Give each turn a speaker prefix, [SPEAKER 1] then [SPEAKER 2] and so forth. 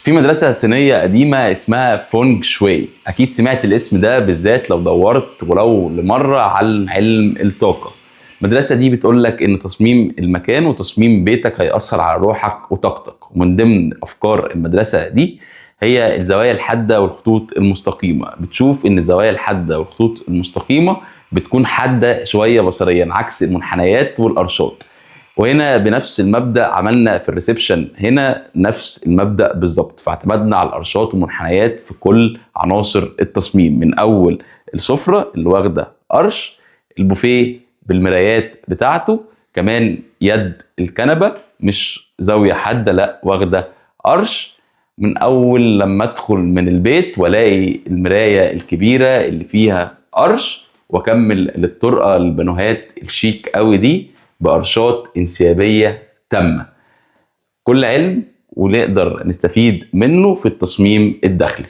[SPEAKER 1] في مدرسة صينية قديمة اسمها فونج شوي، أكيد سمعت الاسم ده بالذات لو دورت ولو لمرة عن علم الطاقة. المدرسة دي بتقول لك إن تصميم المكان وتصميم بيتك هيأثر على روحك وطاقتك، ومن ضمن أفكار المدرسة دي هي الزوايا الحادة والخطوط المستقيمة. بتشوف إن الزوايا الحادة والخطوط المستقيمة بتكون حادة شوية بصريا عكس المنحنيات والأرشات. وهنا بنفس المبدأ عملنا في ال reception هنا نفس المبدأ بالظبط، فاعتمدنا على الأرشات والمنحنيات في كل عناصر التصميم، من أول السفرة اللي واخدة arch، البوفيه بالمرايات بتاعته، كمان يد الكنبة مش زاوية حادة لا واخدة arch، من أول لما أدخل من البيت والاقي المراية الكبيرة اللي فيها arch، واكمل للطرقة البانوهات الشيك قوي دي بأرشات انسيابية تامة. كل علم ونقدر نستفيد منه في التصميم الداخلي.